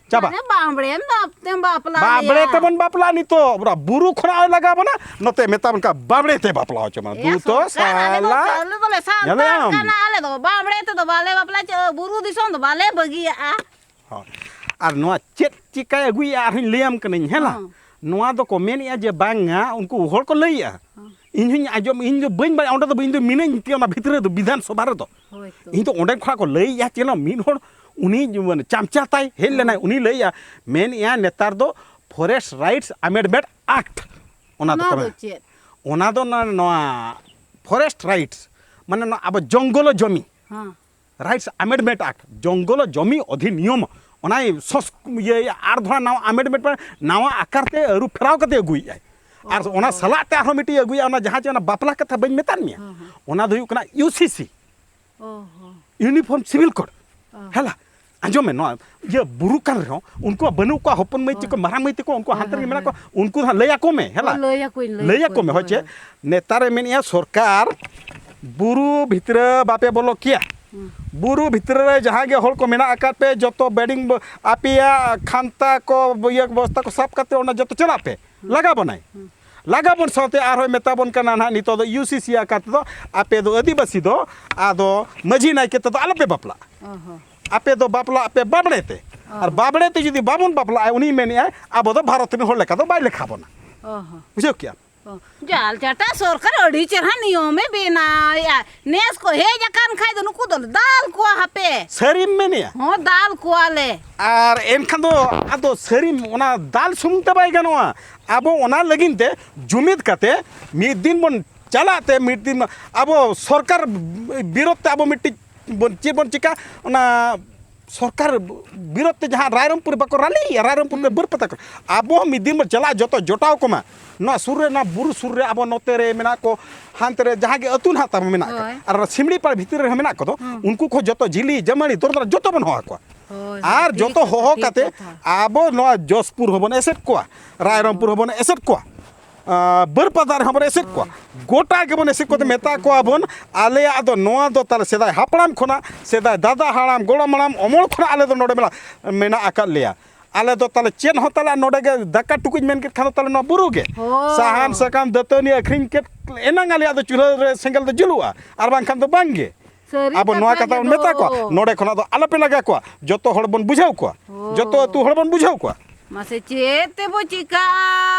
ᱪᱟᱵᱟ᱾ ᱢᱟᱱᱮ ᱵᱟᱢᱲᱮ ᱛᱮᱢ ᱵᱟᱯᱞᱟ ᱵᱟᱵᱲᱮ ᱞᱮᱭᱟ᱾ ᱛᱮᱵᱚᱱ ᱵᱟᱯᱞᱟᱜ ᱱᱤᱛᱚᱜ᱾ ᱵᱩᱨᱩ ᱠᱷᱚᱱᱟᱜ ᱞᱟᱜᱟᱣ ᱵᱚᱱᱟ, ᱱᱚᱛᱮ ᱢᱮᱛᱟ ᱵᱚᱱ ᱠᱟᱱᱟ ᱵᱟᱵᱲᱮ ᱛᱮ ᱵᱟᱯᱞᱟ ᱦᱚᱪᱚ ᱵᱚᱱᱟ᱾ ᱮᱭᱟ ᱫᱩ ᱛᱚ ᱥᱚᱨᱠᱟᱨ, ᱟᱞᱮ ᱫᱚ, ᱥᱟᱞᱟ᱾ ᱟᱞᱮ ᱫᱚᱞᱮ ᱧᱮᱞ ᱥᱟᱱᱛᱟᱲ ᱮᱫᱟᱢ? ᱠᱟᱱᱟ, ᱟᱞᱮ ᱫᱚ ᱵᱟᱢᱲᱮ ᱛᱮᱫᱚ ᱵᱟᱞᱮ ᱵᱟᱯᱞᱟ ᱪᱚ, ᱵᱩᱨᱩ ᱫᱤᱥᱚᱢ ᱫᱚ ᱵᱟᱞᱮ ᱵᱟᱹᱜᱤᱭᱟᱜᱼᱟ᱾ ᱦᱳᱭ᱾ ᱟᱨ ᱱᱚᱣᱟ ᱪᱮᱫ ᱪᱤᱠᱟᱭ ᱟᱹᱜᱩᱭᱮᱫᱼᱟ ᱟᱨᱦᱚᱸᱧ ᱞᱟᱹᱭᱟᱢ ᱠᱟᱹᱱᱟᱹᱧ, ᱦᱮᱸ ᱞᱟ? ᱦᱚᱸ᱾ ᱱᱚᱣᱟ ᱫᱚᱠᱚ ᱢᱮᱱᱮᱫᱼᱟ ᱡᱮ ᱵᱟᱝᱟ, ᱩᱱᱠᱩ ᱦᱚᱲ ᱠᱚ ᱞᱟᱹᱭᱮᱫᱼᱟ᱾ ᱦᱚᱸ᱾ ᱤᱧ ᱦᱚᱸᱧ ᱟᱸᱡᱚᱢ, ᱤᱧ ᱫᱚ ᱵᱟᱹᱧ ᱵᱟᱲᱟᱭᱟ, ᱚᱸᱰᱮ ᱫᱚ ᱤᱧ ᱫᱚ ᱢᱤᱱᱟᱹᱧ ᱛᱮ ᱚᱱᱟ ᱵᱷᱤᱛᱨᱤ ᱨᱮᱫᱚ, ᱵᱤᱫᱷᱟᱱ ᱥᱚᱵᱷᱟ ᱨᱮᱫᱚ᱾ ᱦᱳᱭ ᱛᱚ᱾ ᱤᱧ ᱫᱚ ᱚᱸᱰᱮ ᱠᱷᱚᱱᱟᱜ ᱠᱚ ᱞᱟᱹᱭᱮᱫᱼᱟ, ᱪᱮᱫ ᱢᱤᱫ ᱦᱚᱲ ᱩᱱᱤ ᱢᱟᱱᱮ ᱪᱟᱢᱪᱟ ᱛᱟᱭ ᱦᱮᱡ ᱦᱚᱸ᱾ ᱞᱮᱱᱟᱭ, ᱩᱱᱤ ᱞᱟᱹᱭᱮᱫᱼᱟ, ᱢᱮᱱᱮᱫᱼᱟ ᱱᱮᱛᱟᱨ ᱫᱚ Forest Rights Amendment Act, ᱚᱱᱟ ᱚᱱᱟ ᱫᱚᱠᱚ ᱫᱚ ᱢᱮᱱᱟ᱾ ᱪᱮᱫ? ᱚᱱᱟ ᱫᱚ ᱱᱚᱣᱟ, ᱱᱚᱣᱟ forest rights, ᱢᱟᱱᱮ ᱱᱚᱣᱟ ᱟᱵᱚ ᱡᱚᱝᱜᱚᱞ ᱡᱚᱢᱤ᱾ ᱦᱮᱸ᱾ Rights Amendment Act, ᱡᱚᱝᱜᱚᱞ ᱡᱚᱢᱤ ᱚᱫᱷᱤᱱᱤᱭᱚᱢ, ᱚᱱᱟᱭ ᱥᱚᱥ-, ᱤᱭᱟᱹᱭᱟ, ᱟᱨ ᱫᱷᱚᱲᱟ ᱱᱟᱣᱟ amendment, ᱱᱟᱣᱟ ᱟᱠᱟᱨ ᱛᱮ ᱟᱹᱨᱩ ᱯᱷᱮᱨᱟᱣ ᱠᱟᱛᱮ ᱟᱹᱜᱩᱭᱮᱫᱼᱟᱭ᱾ ᱟᱨ ᱚ, ᱚᱱᱟ ᱚ᱾ ᱥᱟᱞᱟᱜ ᱛᱮ ᱟᱨᱦᱚᱸ ᱢᱤᱫᱴᱤᱡ ᱟᱹᱜᱩᱭᱟ, ᱚᱱᱟ ᱡᱟᱦᱟᱸ ᱪᱮ ᱚᱱᱟ ᱵᱟᱯᱞᱟ ᱠᱟᱛᱷᱟ ᱵᱟᱹᱧ ᱢᱮᱛᱟᱫ ᱢᱮᱭᱟ, ᱦᱮᱸ, ᱦᱮᱸ᱾ ᱚᱱᱟ ᱫᱚ ᱦᱩᱭᱩᱜ ᱠᱟᱱᱟ U C C, ᱚ ᱦᱚᱸ᱾ Uniform Civil Code᱾ ᱚ᱾ ᱦᱮᱞᱟ, ᱟᱸᱡᱚᱢ ᱢᱮ, ᱱᱚᱣᱟ ᱤᱭᱟᱹ ᱵᱩᱨᱩ ᱠᱟᱱ ᱨᱮᱦᱚᱸ ᱩᱱᱠᱩᱣᱟᱜ ᱵᱟᱹᱱᱩᱜ ᱠᱚᱣᱟ, ᱦᱚᱯᱚᱱ ᱢᱟᱹᱭ ᱦᱳᱭ᱾ ᱛᱟᱠᱚ, ᱢᱟᱨᱟᱝ ᱢᱟᱹᱭ ᱛᱟᱠᱚ, ᱩᱱᱠᱩ ᱦᱳᱭ, ᱦᱟᱱᱛᱮ ᱨᱮᱜᱮ ᱦᱳᱭ, ᱢᱮᱱᱟᱜ ᱦᱳᱭ᱾ ᱠᱚᱣᱟ, ᱩᱱᱠᱩ ᱫᱚ ᱦᱟᱸᱜ ᱞᱟᱹᱭ ᱟᱠᱚ ᱢᱮ, ᱦᱮᱞᱟ᱾ ᱦᱳᱭ, ᱞᱟᱹᱭ ᱟᱠᱚᱣᱟᱹᱧ, ᱞᱟᱹᱭ ᱞᱟᱹᱭ ᱟᱠᱚᱣᱟᱹᱧ, ᱟᱠᱚ ᱢᱮ, ᱦᱳᱭ, ᱦᱳᱭ, ᱪᱮ? ᱦᱳᱭ᱾ ᱱᱮᱛᱟᱨᱮ ᱢᱮᱱᱮᱜᱼᱟ ᱥᱚᱨᱠᱟᱨ, ᱵᱩᱨᱩ ᱵᱷᱤᱛᱨᱤ ᱵᱟᱯᱮ ᱵᱚᱞᱚ ᱠᱮᱭᱟ᱾ ᱦᱩᱸ᱾ ᱵᱩᱨᱩ ᱵᱷᱤᱛᱨᱤ ᱨᱮ ᱡᱟᱦᱟᱸ ᱜᱮ ᱦᱚᱲ ᱠᱚ ᱢᱮᱱᱟᱜ ᱟᱠᱟᱫ ᱯᱮ, ᱡᱚᱛᱚ ᱵᱮᱰᱤᱝ ᱵᱚ-, ᱟᱯᱮᱭᱟᱜ ᱠᱷᱟᱱᱛᱟ ᱠᱚ, ᱤᱭᱟᱹ ᱵᱚᱥᱛᱟ ᱠᱚ ᱥᱟᱵ ᱠᱟᱛᱮ ᱚᱸᱰᱮ ᱡᱚᱛᱚ ᱪᱟᱞᱟᱜ ᱯᱮ᱾ ᱦᱩᱸ᱾ ᱞᱟᱜᱟ ᱵᱚᱱᱟᱭ᱾ ᱦᱩᱸ᱾ ᱞᱟᱜᱟ ᱵᱚᱱ ᱥᱟᱶᱛᱮ ᱟᱨᱦᱚᱸᱭ ᱢᱮᱛᱟ ᱵᱚᱱ ᱠᱟᱱᱟ ᱱᱟᱦᱟᱜ, ᱱᱤᱛᱚᱜ ᱫᱚ U C C ᱟᱠᱟᱨ ᱛᱮᱫᱚ ᱟᱯᱮ ᱫᱚ ᱟᱹᱫᱤᱵᱟᱹᱥᱤ ᱫᱚ ᱟᱫᱚ ᱢᱟᱹᱡᱷᱤ ᱱᱟᱭᱠᱮ ᱛᱮᱫᱚ ᱟᱞᱚᱯᱮ ᱵᱟᱯᱞᱟᱜᱼᱟ᱾ ᱚ ᱦᱚᱸ᱾ ᱟᱯᱮ ᱫᱚ ᱵᱟᱯᱞᱟᱜ ᱯᱮ ᱵᱟᱵᱲᱮ ᱛᱮ᱾ ᱚ ᱟᱨ ᱦᱚᱸ᱾ ᱵᱟᱵᱲᱮ ᱛᱮ ᱡᱩᱫᱤ ᱵᱟᱵᱚᱱ ᱵᱟᱯᱞᱟᱜᱼᱟ, ᱩᱱᱤᱭ ᱢᱮᱱᱮᱜᱼᱟᱭ, ᱟᱵᱚ ᱫᱚ ᱵᱷᱟᱨᱚᱛ ᱨᱮᱱ ᱦᱚᱲ ᱞᱮᱠᱟ ᱫᱚ ᱵᱟᱭ ᱞᱮᱠᱷᱟ ᱵᱚᱱᱟ᱾ ᱚ ᱦᱚᱸ᱾ ᱵᱩᱡᱷᱟᱹᱣ ᱠᱮᱜᱼᱟ? ᱡᱟᱞ ᱪᱟᱴᱟ ᱥᱚᱨᱠᱟᱨ ᱟᱹᱰᱤ ᱪᱮᱨᱦᱟ ᱱᱤᱭᱚᱢᱮ ᱵᱮᱱᱟᱣᱮᱜᱼᱟ᱾ ᱱᱮᱥ ᱠᱚ ᱦᱮᱡ ᱟᱠᱟᱱ ᱠᱷᱟᱡ ᱫᱚ ᱱᱩᱠᱩ ᱫᱚᱞᱮ ᱫᱟᱞ ᱠᱚᱣᱟ ᱦᱟᱯᱮ᱾ ᱥᱟᱹᱨᱤᱢ ᱢᱮᱱᱮᱜᱼᱟ? ᱦᱚᱸ, ᱫᱟᱞ ᱠᱚᱣᱟᱞᱮ᱾ ᱟᱨ ᱮᱱᱠᱷᱟᱱ ᱫᱚ ᱟᱫᱚ ᱥᱟᱹᱨᱤᱢ, ᱚᱱᱟ ᱫᱟᱞ ᱥᱩᱢᱩᱝ ᱛᱮ ᱵᱟᱭ ᱜᱟᱱᱚᱜᱼᱟ᱾ ᱟᱵᱚ ᱚᱱᱟ ᱞᱟᱹᱜᱤᱫ ᱛᱮ ᱡᱩᱢᱤᱫ ᱠᱟᱛᱮ ᱢᱤᱫ ᱫᱤᱱ ᱵᱚᱱ ᱪᱟᱞᱟᱜ ᱛᱮ, ᱢᱤᱫ ᱫᱤᱱ ᱟᱵᱚ ᱥᱚᱨᱠᱟᱨ ᱵᱤᱨᱳᱫᱷ ᱛᱮ ᱟᱵᱚ ᱢᱤᱫᱴᱤᱡ ᱵᱚᱱ ᱪᱮᱫ ᱵᱚᱱ ᱪᱤᱠᱟ, ᱚᱱᱟ ᱥᱚᱨᱠᱟᱨ ᱵᱤᱨᱳᱫᱷ ᱛᱮ ᱡᱟᱦᱟᱸ ᱨᱟᱭᱨᱚᱝᱯᱩᱨ ᱵᱟᱠᱚ ᱨᱟᱞᱤᱭᱮᱜᱼᱟ, ᱨᱟᱭᱨᱚᱝᱯᱩᱨ ᱨᱮ ᱵᱟᱹᱨᱯᱟᱫᱟ ᱠᱚ, ᱟᱵᱚ ᱦᱚᱸ ᱢᱤᱫ ᱫᱤᱱ ᱵᱚᱱ ᱪᱟᱞᱟᱜᱼᱟ, ᱡᱚᱛᱚ ᱡᱚᱴᱟᱣ ᱠᱚᱢᱟ, ᱱᱚᱣᱟ ᱥᱩᱨ ᱨᱮ, ᱱᱚᱣᱟ ᱵᱩᱨᱩ ᱥᱩᱨ ᱨᱮ ᱟᱵᱚ ᱱᱚᱛᱮ ᱨᱮ ᱢᱮᱱᱟᱜ ᱠᱚ, ᱦᱟᱱᱛᱮ ᱨᱮ ᱡᱟᱦᱟᱸ ᱜᱮ ᱟᱹᱛᱩ ᱱᱟᱦᱟᱜ ᱛᱟᱵᱚ ᱢᱮᱱᱟᱜ ᱠᱟᱫ, ᱦᱳᱭ᱾ ᱟᱨ ᱚᱱᱟ ᱥᱤᱢᱲᱤ ᱯᱟᱲ ᱵᱷᱤᱛᱤᱨ ᱨᱮᱦᱚᱸ ᱢᱮᱱᱟᱜ ᱠᱚᱫᱚ, ᱦᱩᱸ᱾ ᱩᱱᱠᱩ ᱠᱚ ᱡᱚᱛᱚ ᱡᱤᱞᱤ ᱡᱟᱢᱟᱲᱤ ᱫᱚᱨᱫᱚᱨ ᱡᱚᱛᱚ ᱵᱚᱱ ᱦᱚᱦᱚ ᱟᱠᱚᱣᱟ᱾ ᱦᱳᱭ, ᱦᱳᱭ, ᱟᱨ ᱴᱷᱤᱠ ᱡᱚᱛᱚ ᱠᱟᱛᱷᱟ, ᱦᱚᱦᱚ ᱴᱷᱤᱠ ᱠᱟᱛᱮ ᱠᱟᱛᱷᱟ᱾ ᱟᱵᱚ ᱱᱚᱣᱟ ᱡᱚᱥᱯᱩᱨ ᱦᱚᱸᱵᱚᱱ ᱮᱥᱮᱫ ᱠᱚᱣᱟ, ᱨᱟᱭᱨᱚᱝᱯᱩᱨ ᱦᱚᱸᱵᱚᱱ ᱮᱥᱮᱫ ᱠᱚᱣᱟ, ᱟᱨ ᱵᱟᱹᱨᱯᱟᱫᱟ ᱨᱮᱦᱚᱸ ᱵᱚᱱ ᱮᱥᱮᱫ ᱠᱚᱣᱟ᱾ ᱦᱳᱭ᱾ ᱜᱚᱴᱟ ᱜᱮᱵᱚᱱ ᱮᱥᱮᱫ ᱠᱚᱛᱮ ᱢᱮᱛᱟ ᱠᱚᱣᱟ ᱵᱚᱱ, ᱟᱞᱮᱭᱟᱜ ᱫᱚ ᱱᱚᱣᱟ ᱫᱚ ᱛᱟᱞᱮ ᱥᱮᱫᱟᱭ ᱦᱟᱯᱲᱟᱢ ᱠᱷᱚᱱᱟᱜ, ᱥᱮᱫᱟᱭ ᱫᱟᱫᱟ ᱦᱟᱲᱟᱢ, ᱜᱚᱲᱚᱢ ᱦᱟᱲᱟᱢ ᱚᱢᱚᱞ ᱠᱷᱚᱱᱟᱜ ᱟᱞᱮ ᱫᱚ ᱱᱚᱰᱮ ᱢᱮᱱᱟᱜ, ᱢᱮᱱᱟᱜ ᱟᱠᱟᱫ ᱞᱮᱭᱟ᱾ ᱟᱞᱮ ᱫᱚ ᱛᱟᱞᱮ ᱪᱮᱫ ᱦᱚᱸ ᱛᱟᱞᱮ ᱱᱚᱰᱮ ᱜᱮ ᱫᱟᱠᱟ ᱴᱩᱠᱩᱡ ᱢᱮᱱ ᱠᱮᱫ ᱠᱷᱟᱱ ᱫᱚ ᱛᱟᱞᱮ ᱱᱚᱣᱟ ᱵᱩᱨᱩ ᱜᱮ᱾ ᱦᱳᱭ᱾ ᱥᱟᱦᱟᱱ ᱥᱟᱠᱟᱢ ᱫᱟᱹᱛᱟᱹᱱᱤ ᱟᱹᱠᱷᱨᱤᱧ ᱠᱮᱫ ᱮᱱᱟᱝ ᱟᱞᱮᱭᱟᱜ ᱫᱚ ᱪᱩᱞᱦᱟᱹ ᱨᱮ ᱥᱮᱸᱜᱮᱞ ᱫᱚ ᱡᱩᱞᱩᱜᱼᱟ, ᱟᱨ ᱵᱟᱝᱠᱷᱟᱱ ᱫᱚ ᱵᱟᱝ ᱜᱮ᱾ ᱥᱟᱹᱨᱤ ᱟᱵᱚ ᱱᱚᱣᱟ ᱠᱟᱛᱷᱟ ᱠᱟᱛᱷᱟ ᱵᱚᱱ ᱜᱮ ᱢᱮᱛᱟ ᱠᱚᱣᱟ, ᱫᱚ᱾ ᱱᱚᱰᱮ ᱠᱷᱚᱱᱟᱜ ᱫᱚ ᱟᱞᱚᱯᱮ ᱞᱟᱜᱟ ᱠᱚᱣᱟ, ᱡᱚᱛᱚ ᱦᱚᱲ ᱵᱚᱱ ᱵᱩᱡᱷᱟᱹᱣ ᱠᱚᱣᱟ, ᱦᱳᱭ᱾ ᱡᱚᱛᱚ ᱟᱹᱛᱩ ᱦᱚᱲ ᱵᱚᱱ ᱵᱩᱡᱷᱟᱹᱣ ᱠᱚᱣᱟ᱾ ᱢᱟᱥᱮ ᱪᱮᱫ ᱛᱮᱵᱚ ᱪᱤᱠᱟᱹᱜᱼᱟ?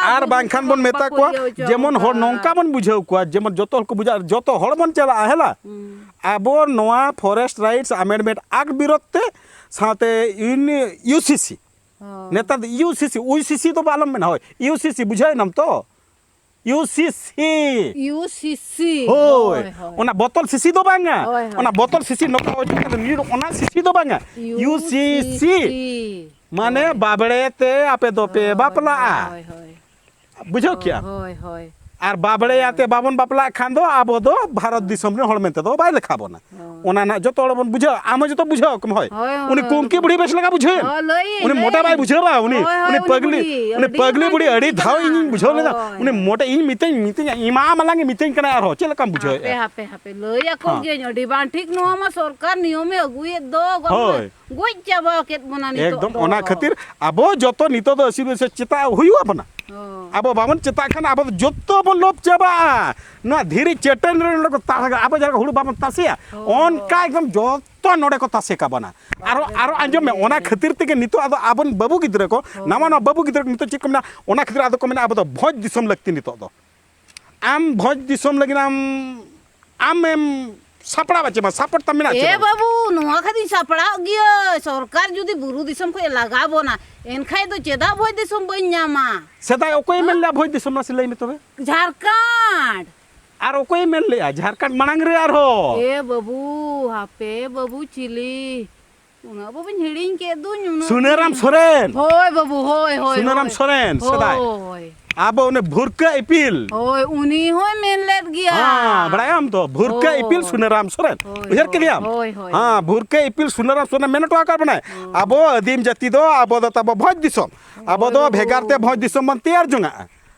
ᱟᱨ ᱟᱵᱚ ᱵᱟᱝᱠᱷᱟᱱ ᱵᱚᱱ ᱵᱟᱠᱚ ᱢᱮᱛᱟ ᱠᱚᱣᱟ, ᱤᱭᱟᱹ ᱦᱚᱪᱚ ᱡᱮᱢᱚᱱ ᱦᱚᱲ ᱟᱵᱚᱱᱟ᱾ ᱱᱚᱝᱠᱟ ᱵᱚᱱ ᱵᱩᱡᱷᱟᱹᱣ ᱠᱚᱣᱟ, ᱡᱮᱢᱚᱱ ᱡᱚᱛᱚ ᱦᱚᱲ ᱠᱚ ᱵᱩᱡᱷᱟᱹᱜᱼᱟ, ᱡᱚᱛᱚ ᱦᱚᱲ ᱵᱚᱱ ᱪᱟᱞᱟᱜᱼᱟ, ᱦᱮᱞᱟ᱾ ᱦᱩᱸ᱾ ᱟᱵᱚ ᱱᱚᱣᱟ Forest Rights Amendment Act ᱵᱤᱨᱳᱫᱷ ᱛᱮ, ᱥᱟᱶᱛᱮ ᱤᱭᱩᱱ-, ᱤᱭᱩ ᱥᱤ ᱥᱤ᱾ ᱦᱳᱭ᱾ ᱱᱮᱛᱟᱨ ᱫᱚ ᱤᱭᱩ ᱥᱤ ᱥᱤ, ᱩᱭ ᱥᱤ ᱥᱤ ᱫᱚ ᱵᱟᱞᱚᱢ ᱢᱮᱱᱟ, ᱦᱳᱭ, ᱤᱭᱩ ᱥᱤ ᱥᱤ, ᱵᱩᱡᱷᱟᱹᱣ ᱮᱱᱟᱢ ᱛᱚ? ᱤᱭᱩ ᱥᱤ ᱥᱤ᱾ ᱤᱭᱩ ᱥᱤ ᱥᱤ᱾ ᱦᱳᱭ᱾ ᱦᱳᱭ, ᱦᱳᱭ᱾ ᱚᱱᱟ ᱵᱚᱛᱚᱞ ᱥᱤᱥᱤ ᱫᱚ ᱵᱟᱝᱟ᱾ ᱦᱳᱭ, ᱦᱳᱭ᱾ ᱚᱱᱟ ᱵᱚᱛᱚᱞ ᱥᱤᱥᱤ ᱱᱚᱝᱠᱟ ᱚᱡᱚᱜ ᱠᱟᱛᱮ ᱧᱩᱭ ᱫᱚ, ᱚᱱᱟ ᱥᱤᱥᱤ ᱫᱚ ᱵᱟᱝᱟ᱾ ᱤᱭᱩ ᱥᱤ ᱥᱤ᱾ ᱤᱭᱩ ᱥᱤ ᱥᱤ᱾ ᱢᱟᱱᱮ ᱦᱳᱭ᱾ ᱵᱟᱵᱲᱮ ᱛᱮ ᱟᱯᱮ ᱫᱚᱯᱮ ᱦᱳᱭ, ᱵᱟᱯᱞᱟᱜᱼᱟ᱾ ᱦᱳᱭ, ᱦᱳᱭ᱾ ᱵᱩᱡᱷᱟᱹᱣ ᱠᱮᱜᱼᱟ? ᱦᱳᱭ, ᱦᱳᱭ᱾ ᱟᱨ ᱵᱟᱵᱲᱮ ᱦᱳᱭ᱾ ᱟᱛᱮ ᱵᱟᱵᱚᱱ ᱵᱟᱯᱞᱟᱜ ᱠᱷᱟᱱ ᱫᱚ ᱟᱵᱚ ᱫᱚ ᱵᱷᱟᱨᱚᱛ ᱫᱤᱥᱚᱢ ᱨᱮᱱ ᱦᱚᱲ ᱢᱮᱱᱛᱮ ᱫᱚ ᱵᱟᱭ ᱞᱮᱠᱷᱟ ᱵᱚᱱᱟ᱾ ᱦᱳᱭ᱾ ᱚᱱᱟ ᱱᱟᱜ ᱡᱚᱛᱚ ᱦᱚᱲ ᱵᱚᱱ ᱵᱩᱡᱷᱟᱹᱣᱟ᱾ ᱟᱢ ᱦᱚᱸ ᱡᱚᱛᱚ ᱵᱩᱡᱷᱟᱹᱣ ᱠᱚᱢ, ᱦᱳᱭ᱾ ᱦᱳᱭ, ᱩᱱᱤ ᱦᱳᱭ, ᱠᱩᱝᱠᱤ ᱦᱳᱭ᱾ ᱵᱩᱲᱦᱤ ᱵᱮᱥ ᱞᱮᱠᱟ ᱵᱩᱡᱷᱟᱹᱣ ᱮᱱ᱾ ᱦᱳᱭ, ᱞᱟᱹᱭ ᱩᱱᱤ ᱢᱚᱴᱟ ᱵᱟᱭ ᱞᱟᱹᱭ᱾ ᱵᱩᱡᱷᱟᱹᱣᱟ, ᱩᱱᱤ, ᱦᱳᱭ, ᱦᱳᱭ, ᱩᱱᱤ ᱩᱱᱤ ᱯᱟᱹᱜᱽᱞᱤ, ᱵᱩᱲᱦᱤ ᱩᱱᱤ ᱟᱹᱰᱤ ᱯᱟᱹᱜᱽᱞᱤ ᱵᱩᱲᱦᱤ ᱱᱟᱯᱟᱭ ᱟᱹᱰᱤ ᱴᱷᱤᱠ ᱫᱷᱟᱣ ᱠᱟᱱᱟ᱾ ᱤᱧᱤᱧ ᱵᱩᱡᱷᱟᱹᱣ ᱞᱮᱫᱟ᱾ ᱦᱳᱭ᱾ ᱩᱱᱤ ᱢᱚᱴᱟ ᱤᱧ ᱢᱤᱛᱟᱹᱧᱟ, ᱢᱤᱛᱟᱹᱧᱟ, ᱮᱢᱟ ᱢᱟᱞᱟᱝ ᱮ ᱢᱤᱛᱟᱹᱧ ᱠᱟᱱᱟᱭ ᱟᱨᱦᱚᱸ, ᱪᱮᱫ ᱞᱮᱠᱟᱢ ᱵᱩᱡᱷᱟᱹᱣᱮᱫᱼᱟ? ᱦᱟᱯᱮ, ᱦᱟᱯᱮ, ᱦᱟᱯᱮ, ᱞᱟᱹᱭ ᱟᱠᱚ ᱦᱮᱸ᱾ ᱜᱤᱭᱟᱹᱧ ᱟᱹᱰᱤ ᱵᱟᱝ ᱴᱷᱤᱠ᱾ ᱱᱚᱣᱟ ᱢᱟ ᱥᱚᱨᱠᱟᱨ ᱱᱤᱭᱚᱢᱮ ᱟᱹᱜᱩᱭᱮᱫ ᱫᱚ, ᱜᱚᱡ ᱦᱳᱭ᱾ ᱜᱚᱡ ᱪᱟᱵᱟ ᱠᱮᱫ ᱵᱚᱱᱟ ᱱᱤᱛᱚᱜ ᱮᱠᱫᱚᱢ ᱫᱚ᱾ ᱚᱱᱟ ᱠᱷᱟᱹᱛᱤᱨ ᱟᱵᱚ ᱡᱚᱛᱚ ᱱᱤᱛᱚᱜ ᱫᱚ ᱟᱹᱥᱤ ᱵᱚᱪᱷᱚᱨ ᱪᱮᱛᱟᱜ ᱦᱩᱭᱩᱜ ᱟᱵᱚᱱᱟ᱾ ᱦᱳᱭ᱾ ᱟᱵᱚ ᱵᱟᱵᱚᱱ ᱪᱮᱛᱟᱜ ᱠᱷᱟᱱ ᱟᱵᱚ ᱫᱚ ᱡᱚᱛᱚ ᱵᱚᱱ ᱞᱳᱯ ᱪᱟᱵᱟᱜᱼᱟ᱾ ᱱᱚᱣᱟ ᱫᱷᱤᱨᱤ ᱪᱟᱹᱴᱟᱹᱱᱤ ᱨᱮ ᱱᱚᱰᱮ ᱠᱚ ᱛᱟᱥᱮ, ᱟᱵᱚ ᱡᱟᱦᱟᱸ ᱞᱮᱠᱟ ᱦᱩᱲᱩ ᱵᱟᱵᱚᱱ ᱛᱟᱥᱮᱭᱟ, ᱦᱳᱭ, ᱚᱱᱠᱟ ᱦᱳᱭ᱾ ᱮᱠᱫᱚᱢ ᱡᱚᱛᱚ ᱱᱚᱰᱮ ᱠᱚ ᱛᱟᱥᱮ ᱠᱟᱵᱚᱱᱟ᱾ ᱟᱨᱚ, ᱵᱟᱯᱨᱮ, ᱟᱨᱚ ᱟᱸᱡᱚᱢ ᱢᱮ, ᱵᱟᱯᱨᱮ᱾ ᱚᱱᱟ ᱠᱷᱟᱹᱛᱤᱨ ᱛᱮᱜᱮ ᱱᱤᱛᱚᱜ ᱟᱫᱚ ᱟᱵᱚ ᱵᱟᱹᱵᱩ ᱜᱤᱫᱽᱨᱟᱹ ᱠᱚ, ᱦᱳᱭ᱾ ᱱᱟᱣᱟ ᱱᱟᱣᱟ ᱵᱟᱹᱵᱩ ᱜᱤᱫᱽᱨᱟᱹ ᱠᱚ ᱱᱤᱛᱚᱜ ᱪᱮᱫ ᱠᱚ ᱢᱮᱱᱟ, ᱚᱱᱟ ᱠᱷᱟᱹᱛᱤᱨ ᱟᱫᱚ ᱠᱚ ᱢᱮᱱᱟ ᱟᱵᱚ ᱫᱚ ᱵᱷᱚᱡᱽ ᱫᱤᱥᱚᱢ ᱞᱟᱹᱠᱛᱤ ᱱᱤᱛᱚᱜ ᱫᱚ᱾ ᱟᱢ ᱵᱷᱚᱸᱡᱽ ᱫᱤᱥᱚᱢ ᱞᱟᱹᱜᱤᱫ ᱟᱢ, ᱟᱢᱮᱢ ᱥᱟᱯᱲᱟᱣ ᱪᱮ ᱵᱟᱝ? ᱥᱟᱯᱳᱨᱴ ᱛᱟᱢ ᱢᱮᱱᱟᱜ ᱪᱮ ᱮ ᱵᱟᱝ? ᱵᱟᱹᱵᱩ, ᱱᱚᱣᱟ ᱠᱷᱟᱹᱛᱤᱨ ᱥᱟᱯᱲᱟᱣ ᱜᱮᱭᱟᱹᱧ᱾ ᱥᱚᱨᱠᱟᱨ ᱡᱩᱫᱤ ᱵᱩᱨᱩ ᱫᱤᱥᱚᱢ ᱠᱷᱚᱱ ᱞᱟᱜᱟ ᱵᱚᱱᱟ, ᱮᱱᱠᱷᱟᱡ ᱫᱚ ᱪᱮᱫᱟᱜ ᱵᱷᱚᱸᱡᱽ ᱫᱤᱥᱚᱢ ᱵᱟᱹᱧ ᱧᱟᱢᱟ? ᱥᱮᱫᱟᱭ ᱚᱠᱚᱭᱮ ᱢᱮᱱ ᱞᱮᱜᱼᱟ ᱵᱷᱚᱸᱡᱽ ᱫᱤᱥᱚᱢ? ᱢᱟᱥᱮ ᱞᱟᱹᱭ ᱢᱮ ᱛᱚᱵᱮ᱾ ᱡᱷᱟᱲᱠᱷᱚᱸᱰ᱾ ᱟᱨ ᱚᱠᱚᱭᱮ ᱢᱮᱱ ᱞᱮᱜᱼᱟ ᱡᱷᱟᱲᱠᱷᱚᱸᱰ ᱢᱟᱲᱟᱝ ᱨᱮ ᱟᱨᱦᱚᱸ? ᱮ ᱵᱟᱹᱵᱩ, ᱦᱟᱯᱮ ᱵᱟᱹᱵᱩ, ᱪᱤᱞᱤ? ᱩᱱᱟᱹᱜ ᱵᱟᱹᱵᱩᱧ ᱦᱤᱲᱤᱧ ᱠᱮᱫ ᱫᱩᱧ, ᱩᱱᱟᱹᱜ ᱥᱩᱱᱟᱹᱨᱟᱢ ᱫᱤᱱ᱾ ᱥᱚᱨᱮᱱ᱾ ᱦᱳᱭ ᱵᱟᱹᱵᱩ, ᱦᱳᱭ, ᱦᱳᱭ, ᱥᱩᱱᱟᱹᱨᱟᱢ ᱦᱳᱭ᱾ ᱥᱚᱨᱮᱱ, ᱥᱮᱫᱟᱭ᱾ ᱦᱳᱭ᱾ ᱟᱵᱚ ᱩᱱᱤ ᱵᱷᱩᱨᱠᱟᱹ ᱤᱯᱤᱞ᱾ ᱦᱳᱭ, ᱩᱱᱤ ᱦᱚᱸᱭ ᱢᱮᱱ ᱞᱮᱫ ᱜᱮᱭᱟ᱾ ᱦᱮᱸ, ᱵᱟᱲᱟᱭᱟᱢ ᱛᱚ, ᱵᱷᱩᱨᱠᱟᱹ ᱦᱳᱭ᱾ ᱤᱯᱤᱞ ᱥᱩᱱᱟᱹᱨᱟᱢ ᱥᱚᱨᱮᱱ᱾ ᱦᱳᱭ, ᱩᱭᱦᱟᱹᱨ ᱦᱳᱭ, ᱠᱮᱫᱮᱭᱟᱢ? ᱦᱳᱭ, ᱦᱳᱭ, ᱦᱮᱸ, ᱦᱳᱭ᱾ ᱵᱷᱩᱨᱠᱟᱹ ᱤᱯᱤᱞ ᱥᱩᱱᱟᱹᱨᱟᱢ ᱥᱚᱨᱮᱱ ᱢᱮᱱ ᱦᱚᱴᱚ ᱟᱠᱟᱫ ᱵᱚᱱᱟᱭ, ᱦᱳᱭ᱾ ᱟᱵᱚ ᱟᱹᱫᱤᱢ ᱡᱟᱹᱛᱤ ᱫᱚ, ᱟᱵᱚ ᱫᱚ ᱛᱟᱵᱚ ᱵᱷᱚᱸᱡᱽ ᱫᱤᱥᱚᱢ᱾ ᱟᱵᱚ ᱦᱳᱭ, ᱫᱚ ᱵᱟᱹᱵᱩ᱾ ᱵᱷᱮᱜᱟᱨ ᱛᱮ ᱵᱷᱚᱸᱡᱽ ᱫᱤᱥᱚᱢ ᱵᱚᱱ ᱛᱮᱭᱟᱨ ᱡᱚᱝᱟᱜᱼᱟ᱾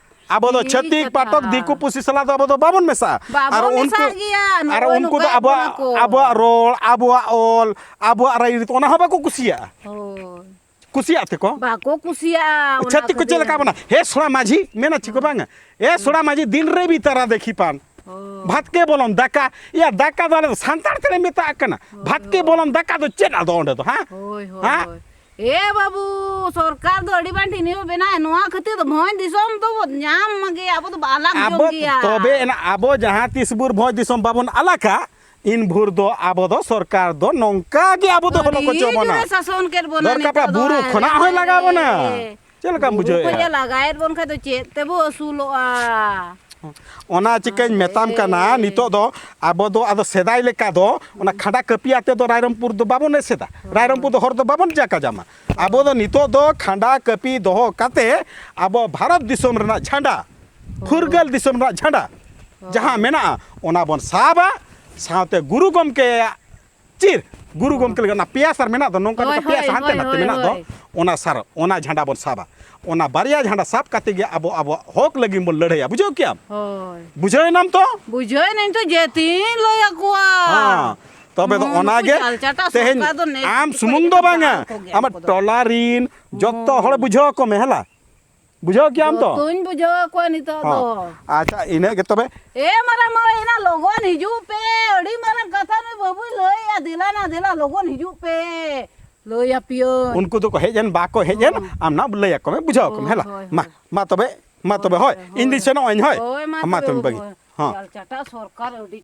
ᱟᱵᱚ ᱫᱚ ᱴᱷᱤᱠ ᱪᱷᱟᱹᱛᱤᱠ, ᱠᱟᱛᱷᱟ᱾ ᱯᱟᱴᱚᱠ, ᱫᱤᱠᱩ ᱯᱩᱥᱤ ᱥᱟᱞᱟᱜ ᱫᱚ ᱟᱵᱚ ᱫᱚ ᱵᱟᱵᱚᱱ ᱢᱮᱥᱟᱜᱼᱟ᱾ ᱵᱟᱵᱚᱱ ᱟᱨ ᱩᱱᱠᱩ, ᱢᱮᱥᱟᱜ ᱜᱮᱭᱟ, ᱟᱨ ᱱᱚᱜᱼᱚᱭ ᱩᱱᱠᱩ ᱫᱚ ᱱᱚᱝᱠᱟᱭᱮᱫ ᱟᱵᱚᱣᱟᱜ, ᱵᱚᱱᱟ ᱠᱚ᱾ ᱟᱵᱚᱣᱟᱜ ᱨᱚᱲ, ᱟᱵᱚᱣᱟᱜ ᱚᱞ, ᱟᱵᱚᱣᱟᱜ ᱨᱟᱭᱨᱤᱛ, ᱚᱱᱟ ᱦᱚᱸ ᱵᱟᱠᱚ ᱠᱩᱥᱤᱭᱟᱜᱼᱟ᱾ ᱦᱳᱭ᱾ ᱠᱩᱥᱤᱭᱟᱜ ᱛᱮᱠᱚ? ᱵᱟᱠᱚ ᱠᱩᱥᱤᱭᱟᱜᱼᱟ ᱚᱱᱟ ᱪᱷᱟᱹᱛᱤᱠ ᱠᱚ ᱪᱮᱫ ᱠᱷᱟᱹᱛᱤᱨ᱾ ᱞᱮᱠᱟ ᱵᱚᱱᱟ? ᱦᱮ ᱥᱚᱲᱟ ᱢᱟᱹᱡᱷᱤ, ᱢᱮᱱᱟ ᱪᱮᱫ ᱠᱚ ᱦᱳᱭ᱾ ᱵᱟᱝᱟ? ᱮ ᱥᱚᱲᱟ ᱢᱟᱹᱡᱷᱤ, ᱫᱤᱱ ᱨᱮ ᱵᱤᱛᱟᱨᱟ ᱫᱮᱠᱷᱤ ᱯᱟᱱ᱾ ᱦᱳᱭ᱾ ᱵᱷᱟᱛ ᱠᱮ ᱵᱚᱞᱚᱱ ᱫᱟᱠᱟ, ᱭᱟ ᱫᱟᱠᱟ ᱫᱚ ᱟᱞᱮ ᱫᱚ ᱥᱟᱱᱛᱟᱲ ᱛᱮᱞᱮ ᱢᱮᱛᱟᱜ ᱠᱟᱱᱟ᱾ ᱦᱳᱭ, ᱵᱷᱟᱛ ᱠᱮ ᱦᱳᱭ᱾ ᱵᱚᱞᱚᱱ ᱫᱟᱠᱟ ᱫᱚ ᱪᱮᱫ ᱟᱫᱚ ᱚᱸᱰᱮ ᱫᱚ, ᱦᱮᱸ? ᱦᱳᱭ, ᱦᱳᱭ, ᱦᱮᱸ? ᱦᱳᱭ᱾ ᱮ ᱵᱟᱹᱵᱩ, ᱥᱚᱨᱠᱟᱨ ᱫᱚ ᱟᱹᱰᱤ ᱵᱟᱝ ᱴᱷᱤᱠ ᱵᱮᱱᱟᱣ, ᱱᱚᱣᱟ ᱠᱷᱟᱹᱛᱤᱨ ᱫᱚ ᱵᱷᱚᱸᱡᱽ ᱫᱤᱥᱚᱢ ᱫᱚ ᱧᱟᱢ ᱢᱟᱜᱮ, ᱟᱵᱚ ᱫᱚ ᱟᱞᱟᱜᱽ ᱟᱵᱚ ᱡᱚᱝ ᱜᱮᱭᱟ᱾ ᱛᱚᱵᱮ ᱮᱱᱟ, ᱟᱵᱚ ᱡᱟᱦᱟᱸ ᱛᱤᱥ ᱵᱷᱳᱨ ᱵᱷᱚᱸᱡᱽ ᱫᱤᱥᱚᱢ ᱵᱟᱵᱚᱱ ᱟᱞᱟᱜᱟ, ᱤᱱ ᱵᱷᱳᱨ ᱫᱚ ᱟᱵᱚ ᱫᱚ ᱥᱚᱨᱠᱟᱨ ᱫᱚ ᱱᱚᱝᱠᱟ ᱜᱮ ᱟᱵᱚ ᱫᱚ ᱦᱚᱲ ᱠᱚ ᱟᱹᱰᱤ ᱪᱚ ᱵᱚᱱᱟ᱾ ᱡᱳᱨᱮ ᱥᱟᱥᱚᱱ ᱠᱮᱫ ᱵᱚᱱᱟ ᱫᱚᱨᱠᱟᱨ ᱱᱤᱛᱚᱜ ᱯᱟᱲᱟ ᱫᱚ ᱵᱩᱨᱩ ᱟᱞᱮ ᱠᱷᱚᱱᱟᱜ ᱦᱚᱸᱭ ᱞᱟᱜᱟᱣ ᱵᱚᱱᱟ᱾ ᱨᱮ᱾ ᱪᱮᱫ ᱞᱮᱠᱟᱢ ᱵᱩᱨᱩ ᱵᱩᱡᱷᱟᱹᱣᱮᱫᱼᱟ? ᱠᱷᱚᱱᱮ ᱞᱟᱜᱟᱭᱮᱫ ᱵᱚᱱ ᱠᱷᱟᱡ ᱫᱚ ᱪᱮᱫ ᱛᱮᱵᱚ ᱟᱹᱥᱩᱞᱚᱜᱼᱟ? ᱚᱱᱟ ᱪᱤᱠᱟᱹᱧ ᱟᱨᱮ᱾ ᱢᱮᱛᱟᱢ ᱠᱟᱱᱟ, ᱱᱤᱛᱚᱜ ᱫᱚ ᱟᱵᱚ ᱫᱚ ᱟᱫᱚ ᱥᱮᱫᱟᱭ ᱞᱮᱠᱟ ᱫᱚ ᱚᱱᱟ ᱠᱷᱟᱸᱰᱟ ᱠᱟᱹᱯᱤ ᱟᱛᱮ ᱫᱚ ᱨᱟᱭᱨᱚᱝᱯᱩᱨ ᱫᱚ ᱵᱟᱵᱚᱱ ᱮᱥᱮᱫᱟ᱾ ᱦᱳᱭ᱾ ᱨᱟᱭᱨᱚᱝᱯᱩᱨ ᱫᱚ ᱦᱚᱲ ᱫᱚ ᱵᱟᱵᱚᱱ ᱡᱟᱠᱟ ᱡᱟᱢᱟ᱾ ᱟᱵᱚ ᱫᱚ ᱱᱤᱛᱚᱜ ᱫᱚ ᱠᱷᱟᱸᱰᱟ ᱠᱟᱹᱯᱤ ᱫᱚᱦᱚ ᱠᱟᱛᱮ ᱟᱵᱚ ᱵᱷᱟᱨᱚᱛ ᱫᱤᱥᱚᱢ ᱨᱮᱱᱟᱜ ᱡᱷᱟᱸᱰᱟ, ᱦᱳᱭ᱾ ᱯᱷᱩᱨᱜᱟᱹᱞ ᱫᱤᱥᱚᱢ ᱨᱮᱱᱟᱜ ᱡᱷᱟᱸᱰᱟ ᱦᱳᱭ᱾ ᱡᱟᱦᱟᱸ ᱢᱮᱱᱟᱜᱼᱟ, ᱚᱱᱟ ᱵᱚᱱ ᱥᱟᱵᱟ, ᱥᱟᱶᱛᱮ ᱜᱩᱨᱩ ᱜᱚᱢᱠᱮᱭᱟᱜ ᱪᱤᱨ, ᱜᱩᱨᱩ ᱦᱳᱭ᱾ ᱜᱚᱢᱠᱮ ᱞᱟᱹᱜᱤᱫ ᱚᱱᱟ ᱯᱮᱭᱟ ᱥᱟᱨ ᱢᱮᱱᱟᱜ ᱫᱚ, ᱱᱚᱝᱠᱟ ᱦᱳᱭ, ᱱᱚᱝᱠᱟ ᱯᱮᱭᱟ ᱦᱳᱭ, ᱥᱟᱨ ᱦᱟᱱᱛᱮ ᱦᱳᱭ, ᱱᱟᱛᱮ ᱦᱳᱭ, ᱢᱮᱱᱟᱜ ᱫᱚ, ᱦᱳᱭ᱾ ᱚᱱᱟ ᱥᱟᱨ, ᱚᱱᱟ ᱡᱷᱟᱸᱰᱟ ᱵᱚᱱ ᱥᱟᱵᱟ᱾ ᱚᱱᱟ ᱵᱟᱨᱭᱟ ᱡᱷᱟᱸᱰᱟ ᱥᱟᱵ ᱠᱟᱛᱮ ᱜᱮ ᱟᱵᱚ ᱟᱵᱚᱣᱟᱜ ᱦᱚᱠ ᱞᱟᱹᱜᱤᱫ ᱵᱚᱱ ᱞᱟᱹᱲᱦᱟᱹᱭᱟ, ᱵᱩᱡᱷᱟᱹᱣ ᱠᱮᱜᱼᱟᱢ? ᱦᱳᱭ᱾ ᱵᱩᱡᱷᱟᱹᱣ ᱮᱱᱟᱢ ᱛᱚ? ᱵᱩᱡᱷᱟᱹᱣ ᱮᱱᱟᱹᱧ ᱛᱚ, ᱡᱮᱛᱤᱧ ᱞᱟᱹᱭ ᱟᱠᱚᱣᱟ᱾ ᱦᱮᱸ, ᱛᱚᱵᱮ ᱫᱚ ᱱᱩᱠᱩ ᱚᱱᱟᱜᱮ ᱡᱟᱞᱪᱟᱴᱟ ᱛᱮᱦᱮᱧ ᱥᱚᱨᱠᱟᱨ ᱫᱚ ᱱᱮ ᱟᱢ ᱥᱩᱢᱩᱝ ᱫᱚ ᱵᱟᱝᱟ, ᱵᱟᱝ ᱠᱚ ᱜᱮᱭᱟ ᱟᱢᱟᱜ ᱩᱱᱠᱩ ᱫᱚ᱾ ᱴᱚᱞᱟ ᱨᱤᱱ ᱡᱚᱛᱚ ᱦᱚᱲ ᱦᱩᱸ᱾ ᱵᱩᱡᱷᱟᱹᱣ ᱟᱠᱚ ᱢᱮ, ᱦᱮᱞᱟ? ᱵᱩᱡᱷᱟᱹᱣ ᱠᱮᱜᱼᱟᱢ ᱛᱚ? ᱡᱚᱛᱚᱧ ᱵᱩᱡᱷᱟᱹᱣ ᱟᱠᱚᱣᱟ ᱱᱤᱛᱚᱜ ᱦᱚᱸ᱾ ᱫᱚ᱾ ᱟᱪᱪᱷᱟ, ᱤᱱᱟᱹᱜ ᱜᱮ ᱛᱚᱵᱮ᱾ ᱮ ᱢᱟᱨᱟᱝ ᱢᱟᱨᱟᱝ, ᱮᱱᱟ ᱞᱚᱜᱚᱱ ᱦᱤᱡᱩᱜ ᱯᱮ, ᱟᱹᱰᱤ ᱢᱟᱨᱟᱝ ᱠᱟᱛᱷᱟ ᱱᱩᱭ ᱵᱟᱹᱵᱩᱭ ᱞᱟᱹᱭᱮᱜᱼᱟ, ᱫᱮᱞᱟ ᱱᱟ ᱫᱮᱞᱟ ᱞᱚᱜᱚᱱ ᱦᱤᱡᱩᱜ ᱯᱮ, ᱞᱟᱹᱭ ᱟᱯᱮᱭᱟᱹᱧ᱾ ᱩᱱᱠᱩ ᱫᱚᱠᱚ ᱦᱮᱡ ᱮᱱ, ᱵᱟᱠᱚ ᱦᱮᱡ ᱮᱱ, ᱦᱚᱸ᱾ ᱟᱢ ᱱᱟᱜ ᱞᱟᱹᱭ ᱟᱠᱚ ᱢᱮ, ᱵᱩᱡᱷᱟᱹᱣ ᱟᱠᱚ ᱢᱮ, ᱦᱳᱭ, ᱦᱮᱞᱟ? ᱦᱳᱭ, ᱢᱟ, ᱦᱳᱭ᱾ ᱢᱟ ᱛᱚᱵᱮ᱾ ᱢᱟ ᱛᱚᱵᱮ, ᱦᱳᱭ, ᱤᱧ ᱫᱩᱧ ᱥᱮᱱᱚᱜ ᱟᱹᱧ, ᱦᱳᱭ᱾ ᱦᱳᱭ, ᱢᱟ ᱢᱟ ᱛᱚᱵᱮ ᱛᱚᱵᱮ, ᱵᱟᱹᱜᱤ᱾ ᱦᱚᱸ᱾ ᱪᱟᱞᱪᱟᱴᱟᱜ ᱥᱚᱨᱠᱟᱨ ᱟᱹᱰᱤ